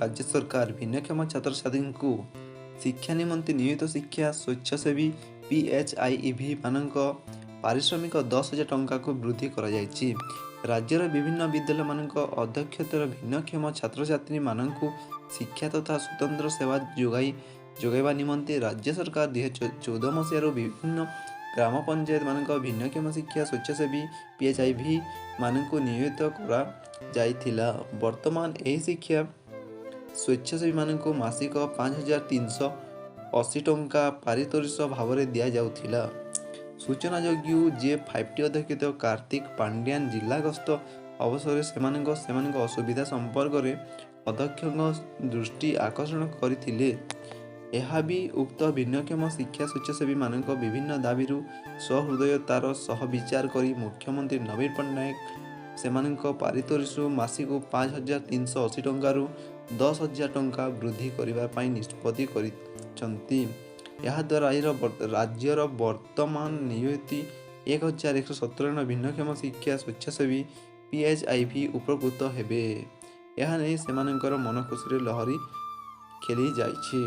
ରାଜ୍ୟ ସରକାର ଭିନ୍ନକ୍ଷମ ଛାତ୍ରଛାତ୍ରୀଙ୍କୁ ଶିକ୍ଷା ନିମନ୍ତେ ନିୟୋଜିତ ଶିକ୍ଷା ସ୍ୱେଚ୍ଛାସେବୀ ପିଏଚ୍ଆଇଇଭି ମାନଙ୍କ ପାରିଶ୍ରମିକ 10,000 ଟଙ୍କାକୁ ବୃଦ୍ଧି କରାଯାଇଛି। ରାଜ୍ୟର ବିଭିନ୍ନ ବିଦ୍ୟାଳୟମାନଙ୍କ ଅଧ୍ୟକ୍ଷତାର ଭିନ୍ନକ୍ଷମ ଛାତ୍ରଛାତ୍ରୀମାନଙ୍କୁ ଶିକ୍ଷା ତଥା ସ୍ୱତନ୍ତ୍ର ସେବା ଯୋଗାଇବା ନିମନ୍ତେ ରାଜ୍ୟ ସରକାର 2014 ମସିହାରୁ ବିଭିନ୍ନ ଗ୍ରାମ ପଞ୍ଚାୟତମାନଙ୍କ ଭିନ୍ନକ୍ଷମ ଶିକ୍ଷା ସ୍ୱେଚ୍ଛାସେବୀ ପିଏଚ୍ଆଇଭି ମାନଙ୍କୁ ନିୟୋଜିତ କରାଯାଇଥିଲା। ବର୍ତ୍ତମାନ ଏହି ଶିକ୍ଷା ସ୍ୱେଚ୍ଛାସେବୀମାନଙ୍କୁ ମାସିକ 5380 ଟଙ୍କା ପାରିତୋଷିକ ଭାବରେ ଦିଆଯାଉଥିଲା। ସୂଚନାଯୋଗ୍ୟ ଯେ, ଫାଇଭ୍ ଟି ଅଧ୍ୟକ୍ଷ କାର୍ତ୍ତିକ ପାଣ୍ଡିଆନ ଜିଲ୍ଲା ଗସ୍ତ ଅବସରରେ ସେମାନଙ୍କ ଅସୁବିଧା ସମ୍ପର୍କରେ ଅଧ୍ୟକ୍ଷଙ୍କ ଦୃଷ୍ଟି ଆକର୍ଷଣ କରିଥିଲେ। ଏହା ବି ଉକ୍ତ ଭିନ୍ନକ୍ଷମ ଶିକ୍ଷା ସ୍ୱେଚ୍ଛାସେବୀମାନଙ୍କ ବିଭିନ୍ନ ଦାବିରୁ ସହୃଦୟତାର ସହ ବିଚାର କରି ମୁଖ୍ୟମନ୍ତ୍ରୀ ନବୀନ ପଟ୍ଟନାୟକ ସେମାନଙ୍କ ପାରିତୋଷିକ ମାସିକୁ 5380 ଟଙ୍କାରୁ 10,000 ଟଙ୍କା ବୃଦ୍ଧି କରିବା ପାଇଁ ନିଷ୍ପତ୍ତି କରିଛନ୍ତି। ଏହାଦ୍ୱାରା ରାଜ୍ୟର ବର୍ତ୍ତମାନ ନିୟୋଜିତ 1117 ଜଣ ଭିନ୍ନକ୍ଷମ ଶିକ୍ଷା ସ୍ୱେଚ୍ଛାସେବୀ ପିଏଚ୍ଆଇଭି ଉପକୃତ ହେବେ। ଏହା ନେଇ ସେମାନଙ୍କର ମନ ଖୁସିରେ ଲହରୀ ଖେଳିଯାଇଛି।